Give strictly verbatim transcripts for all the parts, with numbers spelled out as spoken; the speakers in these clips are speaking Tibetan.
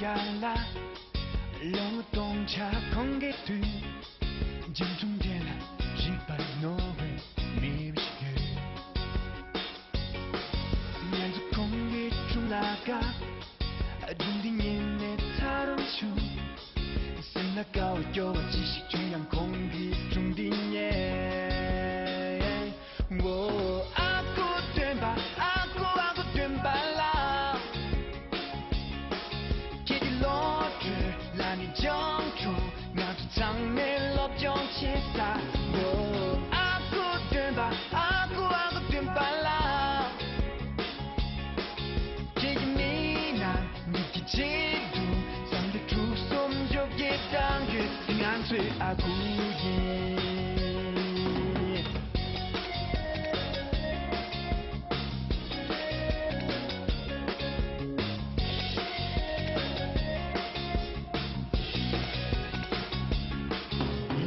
ལ་ལོ་ངོ་སྟོང་ཕྲག་གོང་གི་དུས། འཇིགས་སྒྲོམ་དེ་ལ་རིག་པ་རྣོ་བའི་མི་ཞིག་ཡོད། ང་ཚོ་ཁོང་གི་དྲུང་ལ་དགའ། སྒྲུང་འདི་ཉན་ནས་ཐག་རིང་བྱུང་། སེམས་ལ་དགའ་བ་སྐྱོ་བ་ཅི་ཞིག་བྱུང་ཡང་ཁོང་གི་སྒྲུང་འདི་ཉན། ཨོ། ཨ་ཁུ་སྟོན་པ། ཨ་ཁུ། ཨ་ཁུ་སྟོན་པ་ལགས། ཁྱེད་ཀྱི་བློ་གྲོས་ལ་ནི་སྦྱོང་གྲུབ། ང་ཚོ་ཚང་མས་སློབ་སྦྱོང་བྱེད་ས། ཨོ། ཨ་ཁུ་སྟོན་པ། ཨ་ཁུ། ཨ་ཁུ་སྟོན་པ་ལགས། ཁྱེད་ཀྱི་མིག་ནང་མིག་གི་ཆེད་དུ་བསམ་བློ་དྲུག་གསུམ་བཅོ་བརྒྱད་བཏང་ཡོད། ང་ཚོའི་ཨ་ཁུ་ཡིན།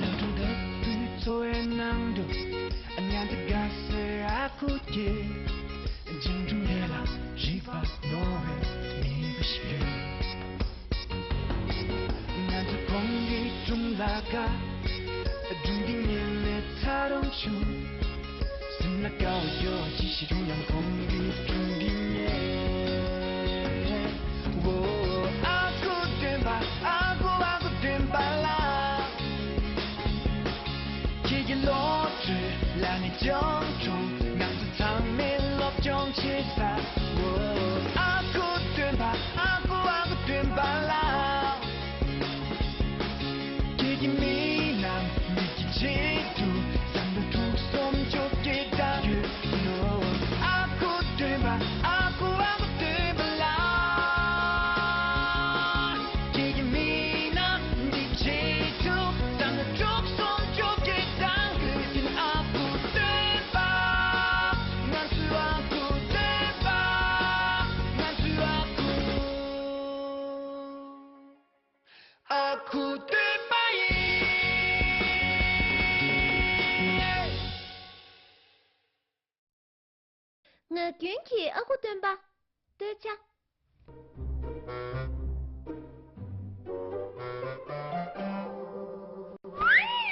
ལོ་དྲུག་ལྟ་བུའི་འཚོ་བའི་ནང་དུ། ང་ཚོ་དགའ་སའི་ཨ་ཁུ་དེ། འཇིགས་སྒྲོམ་དེ་ལ་རིག་པ་རྣོ་བའི་མི་བུ་ཞིག་ཡོད། ང་ཚོ་ཁོང་གི་དྲུང་ལ་དགའ། སྒྲུང་འདི་ཉན་ནས་ཐག་རིང་བྱུང་། སེམས་ལ་དགའ་བ་སྐྱོ་བ་ཅི་ཞིག་བྱུང་ཡང་ཁོང་གི་སྒྲུང་འདི་ཉན། ཨོ། ཨ་ཁུ་སྟོན་པ། ཨ་ཁུ། ཨ་ཁུ་སྟོན་པ་ལགས། ཁྱེད་ཀྱི་བློ་གྲོས་ལ་ནི་སྦྱོང་གྲུབ། ང་ཚོ་ཚང་མས་སློབ་སྦྱོང་བྱེད་ས། ཨོ། ཨ་ཁུ་སྟོན་པ། ཨ་ཁུ། ཨ་ཁུ་སྟོན་པ་ལགས། ཁྱེད་ཀྱི་མིག་ནང་མིག་གི་ཆེད་དུ་བསམ་བློ་དྲུག་གསུམ་བཅོ་བརྒྱད་བཏང་ཡོད་ནོ། ཨ་ཁུ་སྟོན་པ། ཨ་ཁུ། ཨ་ཁུ་སྟོན་པ་ལགས། ཁྱེད་ཀྱི་མིག་ནང་མིག་གི་ཆེད་དུ་བསམ་བློ་དྲུག་གསུམ་བཅོ་བརྒྱད་བཏང་ཡོད་ནོ། ཨ་ཁུ་སྟོན་པ། ང་ཚོའི་ཨ་ཁུ་སྟོན་པ། ང་ཚོའི་ཨ་ཁུ། ཨ་ཁུ་སྟོན་པ་ཡིན། ངག་རྒྱུན་གྱི་ཨ་ཁུ་སྟོན་པ། སྟོད་ཆ།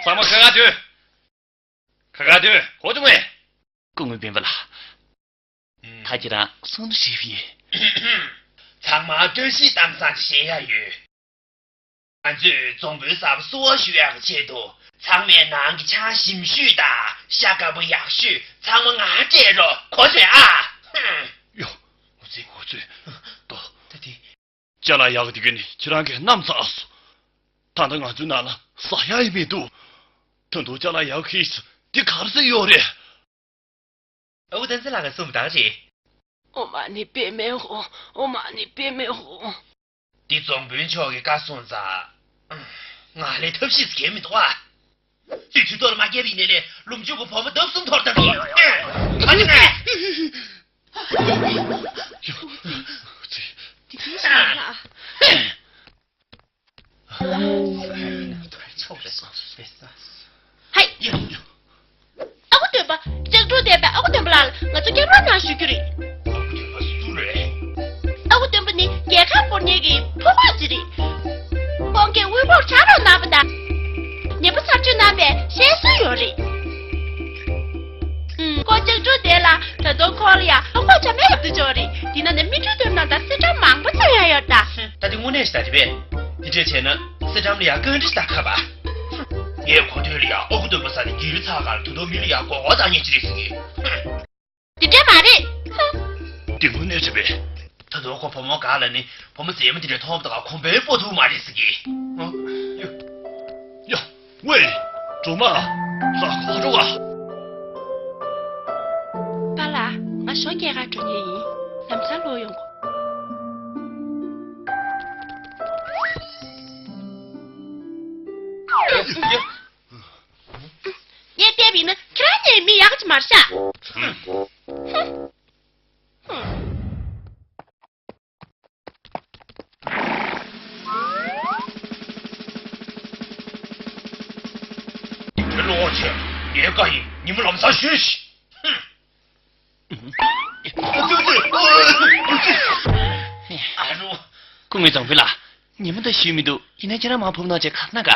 ཚང་མ་ག་ག་སྡོད། ག་ག་སྡོད། གོ་བྱུང་ངས། སྐུ་ངོ་སྤེན་པ་ལགས། ད་ཁྱེད་རང་གསུང་རྒྱུ་ཡོད། ཚང་མ་བཀྲ་ཤིས་གཏམ་བཟང་ཅིག་བཤད་ཡ་ཡོད། ང་ཚོས་རྫོང་དཔོན་གསར་པ་བསུ་བ་ཞུ་ཡག་གི་ཆེད་དུ་ཚང་མས་ནང་གི་ཆང་ཞིམ་ཤོས་དང་ཤ་དཀར་པོ་ཡག་ཤོས་ཚང་མ་ང་སྤྲད་རོགས། གོ་སོང་ཨ། ཡོ། འོ་ཙི། འོ་ཙི། ཏོ། ད་དེ། ཅ་ལག་ཡག་གི་དེ་ག་ནི་ཁྱེད་རང་གིས་བསྣམས་ཚར་སོང་། ད་ལྟ་ང་ཚོའི་ནང་ལ་ཟ་ཡག་ཡང་མི་འདུག་ད་དུང་ཅ་ལག་ཡག་གི་ཁེ་ཆེ་དེ་ག་རེ་ཟེར་ཡོད་རེད། ཨ་ཁུ་བསྟན་འཛིན་ལགས་ཀྱིས་གསུངས་པ་དག་རེད། ཨོཾ་མ་ཎི་པདྨེ་ཧཱུྃ། ཨོཾ་མ་ཎི་པདྨེ་ཧཱུྃ། འདི་རྫོང་དཔོན་མཆོག་གིས་བཀའ་གསུངས་ཙང་། ང་ལས་ཐབས་ཤེས་གལ་མི་འདུག་ཨ། དུས་ཚོད་ཐོག་ལ་མ་བསྐྱལ་བའི་ནས་ལས་ལུམ་ཆུང་གི་བུ་མོ་ལྡབ་གསུམ་འཐོར་ཐལ། ཨེ། ད་ནི་ངས། འདི་གིས་ཞིག་ལ། ཧའི། ཨ་ཁུ་སྟོན་པ། ལྕགས་སྒྲོག་ལྡན་པའི་ཨ་ཁུ་སྟོན་པ་ལགས་ལ་ང་ཚོ་སྐྱབས་རོགས་གནང་ཞུ་རྒྱུ་རེད། ཨ་ཁུ་སྟོན་པ་སུ་རེད། ཨ་ཁུ་སྟོན་པ་ནི་རྒྱལ་ཁབ་སྐོར་གཉེར་གྱི་ཕོ་རྒོད་ཅིག་རེད། ཁོང་གིས་དབུལ་པོར་ཕྱག་རོགས་གནང་བ་དང་། ཉེ་པོ་ཚར་གཅོད་གནང་བའི་ཞལ་གསོ་ཡོད་རེད། ཨུམ། ཁོ་ལྕགས་སྒྲོག་ལྡན་ལ་ད་དུང་ཁོ་ལ་ཡང་ལྷོ་ཁོག་ཆ་མེད་ལབ་དུ་ཆོག་རེད། དེ་ན་ནས་མི་འགྲོ་དོན་ནང་ད་སེ་འགྲམ་མང་པོ་ཚོ་ཡང་ཡོད་ད། ད་དེ་དངོས་གནས་ཤི་ད་དེ་བས། དེ་འདྲས་བྱས་ན་སེ་འགྲམ་ལ་ཡང་བཀའ་འདྲི་ཞིག་ད་ཁ་བ། ངས་གོ་ཐོས་ལ་ཡང་ཨ་ཁུ་སྟོན་པ་ས་ནས་རྒྱུན་རི་ཚགས་ཁར་དུ་དོ་མི་ལ་ཡང་མགོ་སྐོར་བཏང་ཉེན་ཅི་རེད་ཟེར་གི། དེ་འདྲས་མ་རེད། ཧ། དེ་དངོས་གནས་རེད་པས། ད་དུང་ཁོ་བུ་མོ་ག་ལ་ནི་བུ་མོ་མཛེས་མ་དེ་འདྲས་མཐོང་བ་དང་གོམ་པའི་སྤོ་ཐུབ་མ་རེད་ཟེར་གི། ཨ། ཡ། ཡ། ཝེ། སྒྲོལ་མ། ལགས་སོ་འགྲོ་བ། པཱ་ལགས། ང་གཞོགས་སྐྱེལ་གར་འགྲོ་མཁན་ཡིན། ལམ་སང་ལོག་ཡོང་གོ། ངས་བལྟས་པ་ཡིན་ན་ཁྱེད་རང་གཉིས་མི་ཡག་ག་ཅིག་མ་རེད་ཤག་ཁྱེད་ལོག་བྱས། ངའི་བཀའ་ཡིན། ཉིན་མོ་ལམ་སང་བཞུད་ཤིག་ཨ་རོ། སྐུ་ངོ་རྫོང་དཔོན་ལགས། ཉི་མ་ད་ཞུས་མི་འདུག་ཡིན་ན་ཁྱེད་རང་མར་བུབ་གནང་བྱས་ག་ན་ག་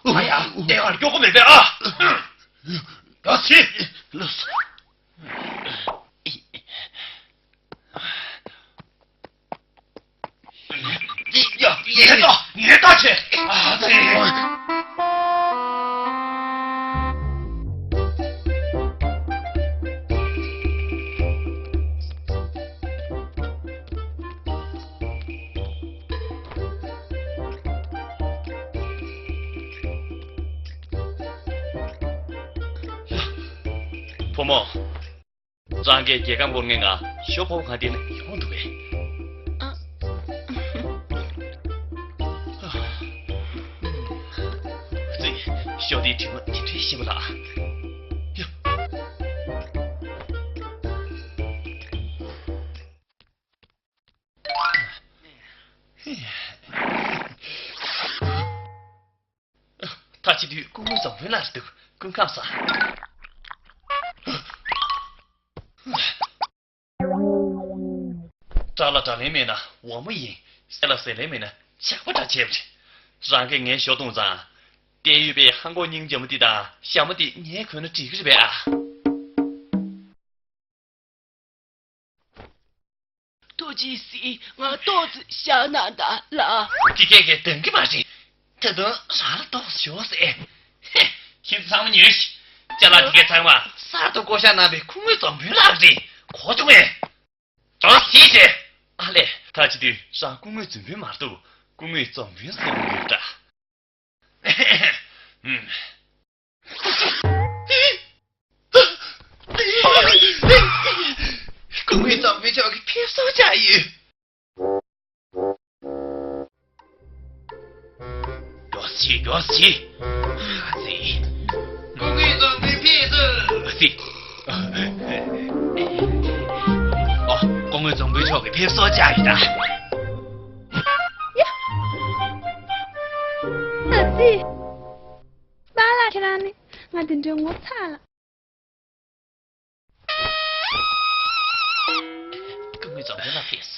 ཨ་ཡ། ལྟེ་བར་སྐྱོ་གོ་མེད་པས་ཨ། ད་ཕྱིན། ལགས་སོ། ཡ། ཡ། ཡ། ད་ཆེ། ཨ་ཙི། བུ་མོ། རང་གིས་རྒྱལ་ཁམས་སྐོར་ངེས་ང་ཞོ་ཕོ་བོ་གང་དེ་ན་ཡོང་འདུག་གས། ཨ། ཙི། ཞོ་དེའི་དྲི་མ་དེ་འདྲའི་ཞིམ་པ་ལ། ཡ། ད་བྱེད་དུས་སྐུ་ངོ་འཛམ་བུའི་ལགས་རེད་འདུག་སྐུ་ཁམས་བཟང་། དགྲ་ལ་དགྲ་ལན་མེད་ན་འོག་མ་ཡིན། ཟས་ལ་ཟས་ལན་མེད་ན་ཇག་པ་འདྲ་བྱས་པ་རེད། རང་གིས་ངའི་ཞོ་བཏུང་ཙང་། བལྟས་ཡོད་པའི་ཧང་གོ་སྙིང་རྗེ་མོ་འདི་དང་ཞྭ་མོ་འདི་ངས་གོན་ན་འགྲིག་གི་རེད་པས་ཨ། ཐུགས་རྗེ་གཟིགས། ང་ཏོག་ཙམ་བཞག་གནང་དང་ལགས། འདི་སྐད་ཀྱིས་འདང་གི་མ་རེད། ད་དུང་རང་ལ་ཏོག་ཙམ་ཞོག་ཟེར། ཧེ། ཁྱེད་ཚོ་ཚང་མ་ཉོན་ཞིག་ཅ་ལག་འདི་གའི་ཚང་མ་གསར་དུ་བསྐོ་བཞག་གནང་བའི་སྐུ་ངོ་འཛམ་བུའི་ལགས་རེད། གོ་བྱུང་ངས། ཏོག་ཙམ་ཟེར། ཨ་ལས། ད་བྱེད་དུས་རང་སྐུ་ངོ་འཛམ་བུའི་མ་གཏོགས་སྐུ་ངོ་འཛམ་བུའི་ཟེར་གྱི་ཡོད་འདྲ། ཨུམ། སྐུ་ངོ་འཛམ་བུའི་མཆོག་གི་ཕེབས་བསུ་བྱ་ཡོད། མགྱོགས་སེ་མགྱོགས་སེ། ཨ་ཙི། སྐུ་ངོ་འཛམ་བུའི་ཕེབས་བསུ། ཨ་ཙི། ཨོ། སྐུ་ངོ་འཛམ་བུའི་མཆོག་གི་ཕེབས་བསུ་བྱ་ཡོད་ད། ཨ་ཙི། པཱ་ལགས་ཁྱེད་རང་ནི་ང་དེ་འདྲའི་ངོ་ཚ་ལ། སྐུ་ངོ་འཛམ་བུ་ལགས་ཕེབས།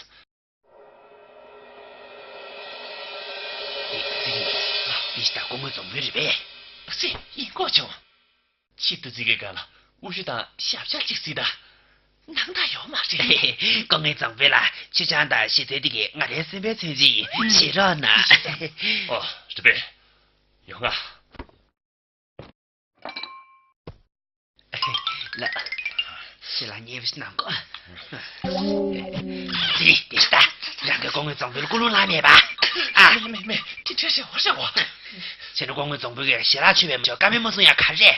དེ་ཙི་རིང་ལ་དེ་ཞིག་ད་སྐུ་ངོ་འཛམ་བུ་རེད་པས། ཨ་ཙི། ཡིན་གོ་བྱུང་། ཕྱི་དུ་ཙི་གེ་ག་ལ་དབུ་ཞྭ་དང་ཞབས་བཅགས་ཅིག་གཟིགས་དང་། སྣང་དག་ཡོད་མ་རེད། སྐུ་ངོ་འཛམ་བུ་ལགས། མཆོད་ཆང་དང་ཞལ་ཟས་འདི་གས་ང་རའི་སེམས་པའི་མཚོན་བྱེད་ཡིན། བཞེས་རོགས་གནང་། ཨོ། རེད་པས། ཡོང་ང་། ལགས། ཁྱེད་ལ་མཉེས་པོ་ཞིག་གནང་གོ། ཙི་རིང་། དེ་ལྟ། རང་གིས་སྐུ་ངོ་འཛམ་བུ་ལ་ཀུན་སློང་བསླངས་མེད་པ། ཨ། མེད་མེད་མེད། དེ་འདྲ་བྱེད་དགོས་བྱེད་དགོས། བྱས་ན་སྐུ་ངོ་འཛམ་བུ་གིས་ཞལ་ལག་མཆོད་པའི་ཞོར་བཀའ་མོལ་མ་གསུང་ཡ་ག་རེ།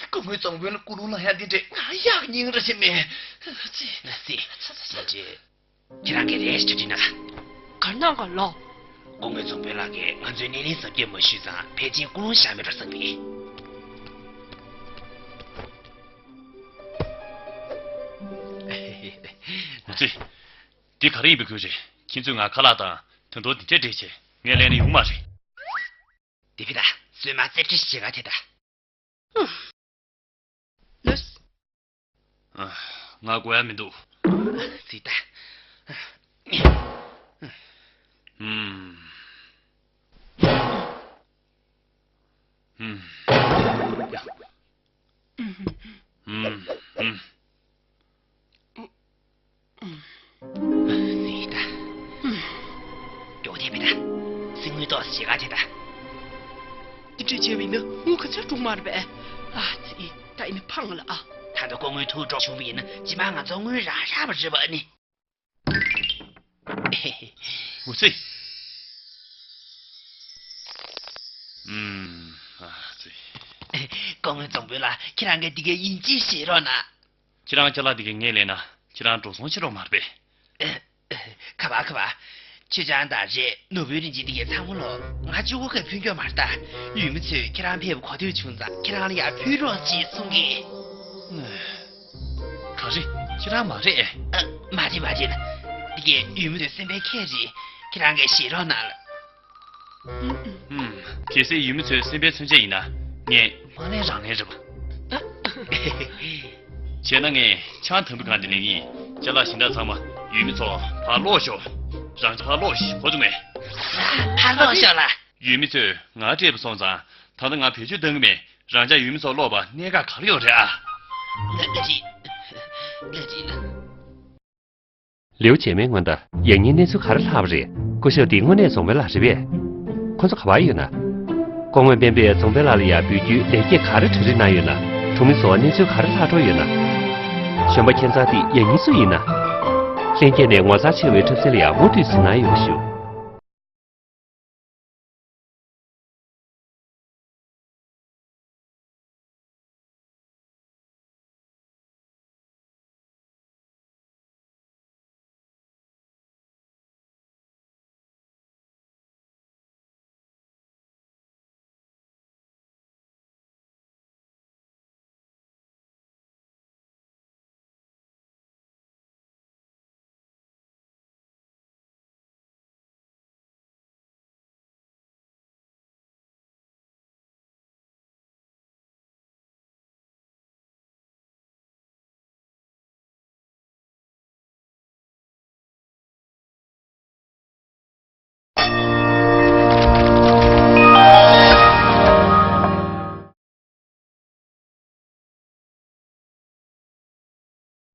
སྐུ་ངོ་འཛམ་བུ་ལ་ཀུན་སློང་བསླངས་ཡ་འདི་འདྲས་ང་ཡག་སྙིང་རེ་ཞིག་མེད། ཙི། ཙི། ཙི། ཁྱེད་རང་གིས་རེ་ཞིག་དྲིས་ན། ག་རེ་གནང་ག་ལགས། སྐུ་ངོ་འཛམ་བུ་ལགས་ཀྱིས་ང་ཚོའི་སྣེ་ལེན་གཟབ་རྒྱས་མ་ཞུས་ཙང་ཕལ་ཆེར་ཀུན་སློང་བཞག་མེད་འགྲོ་བསམ་པས། ཙི། འདི་ག་རེ་ཡིན་པའི་ཁུལ་རེད། ཁྱེད་ཚོས་ང་ཁ་ལག་དང་དོན་དོ་འདི་འདྲས་སྤྲད་བྱས་ངས་ལེན་ན་ཡོང་མ་རེད། དེ་བི་ད་བཙུན་མ་རྩེ་ཁྲི་ཞེ་ག་དེ་ད། ལོས། ང་དགོས་ཡ་མི་འདུག་ཙི་ད། ཧུམ། ཧུམ། ཡ། ཧུམ། ཧུམ། ཙི་ད། མགྱོགས་དེ་བི་ད། སེམས་ངུས་ཏོག་ཙམ་ཞེ་ག་དེ་ད། འདི་འདྲ་བྱས་པ་ཡིན་ན་དངུལ་ག་ཚོད་འགྲོ་མ་རེད་པས། ཨ་ཙི། ད་ཡིན་ན་ཕངས་ལ་ཨ། ད་ལྟ་སྐུ་ངོ་ཐུགས་སྤྲོ་བྱུང་བ་ཡིན་ན་རྗེས་མ་ང་ཚོ་དངུལ་རག་རག་པ་རེད་པ་ཨ་ནི། འུ་ཚེ། ཨུམ། ཨ་ཙི། སྐུ་ངོ་འཛམ་བུ་ལགས། ཁྱེད་རང་གིས་འདི་གའི་ཡིན་གཅིག་བཞེས་རོགས་གནང་། ཁྱེད་རང་ཅ་ལག་འདི་གའི་ངས་ལེན་ན་ཁྱེད་རང་འགྲོ་སོང་བྱེད་རོགས་མ་རེད་པས། ཁ་པར་ཁ་པར། མཆོད་ཆང་དང་རས་ནོར་བུའི་རིན་ཆེན་འདི་གའི་ཚང་མ་ལོ་ང་གཅིག་པོ་གིས་ཕུལ་རྒྱུ་མ་རེད་ད། ཡུལ་མི་ཚོས་ཁྱེད་རང་ཕེབས་པ་གོ་ཐོས་བྱུང་ཙང་ཁྱེད་རང་ལ་ཡར་ཕུལ་རོགས་ཞེས་གསུང་གི། ག་རེ། ཁྱེད་རང་མ་རེད། ཨ། མ་རེད་མ་རེད། འདི་གའི་ཡུལ་མི་ཚོའི་སེམས་པའི་ཁྱད་རེད། ཁྱེད་རང་གིས་བཞེས་རོགས་གནང་ལ། ཧུམ། གལ་སྲིད་ཡུལ་མི་ཚོའི་སེམས་པའི་མཚོན་ཆ་ཡིན་ན་ངས་མ་ལེན་རང་ལེན་རེད་པ། བྱས་ན་ངས་ཆང་དམ་བུ་གང་དེ་ལེན་གྱི་ཡིན། ཅ་ལག་གཞན་དག་ཚང་མ་ཡུལ་མི་ཚོ་ཕར་སློག་ཤོག་རང་ཅག་ཕར་སློག་ཤིག་གོ་སོང་ངས། ཕར་སློག་ཤོག་ལ། ཡུལ་མི་ཚོས་ང་སྤྲད་པ་སོང་ཙང་ད་ལྟ་ང་བེད་སྤྱོད་གཏང་གི་མེད། རང་ཅག་ཡུལ་མི་ཚོ་སློག་པ་གནད་འགག་ག་རེ་ཡོད་རེད་ཨ། ལ་ལ་རི། ལ་རི་ལ། ལིའུ་ཅེ་མེན་སྔོན་དུ་ཡང་སྙིང་གནས་ཚུལ་ག་རེ་ལྷག་པ་རེད། སྐུ་ཞབས་འདི་དངོས་གནས་རྫོང་དཔོན་ལགས་རེད་པས། ཁོ་ཚོ་ག་པར་ཡོད་ན། སྐུ་ངོ་སྤེན་པས་རྫོང་དཔོན་ལགས་ལ་ཡང་འབུལ་རྒྱུའི་ལེགས་སྐྱེས་ག་རེ་གྲ་སྒྲིག་གནང་ཡོད་ན། གྲོང་མི་ཚོ་གནས་ཚུལ་ག་རེ་ལྷག་འགྲོ་ཡོད་ན། གཞོན་པ་ཁྱད་མཚར་འདི་ཡང་སྙིང་སུ་ཡིན་ན། ལྷན་རྒྱས་ནས་ངོ་མཚར་ཆེ་བའི་འཁྲབ་ཚན་ལ་ཡང་མུ་མཐུད་གཟིགས་གནང་ཡོང་ཞུ།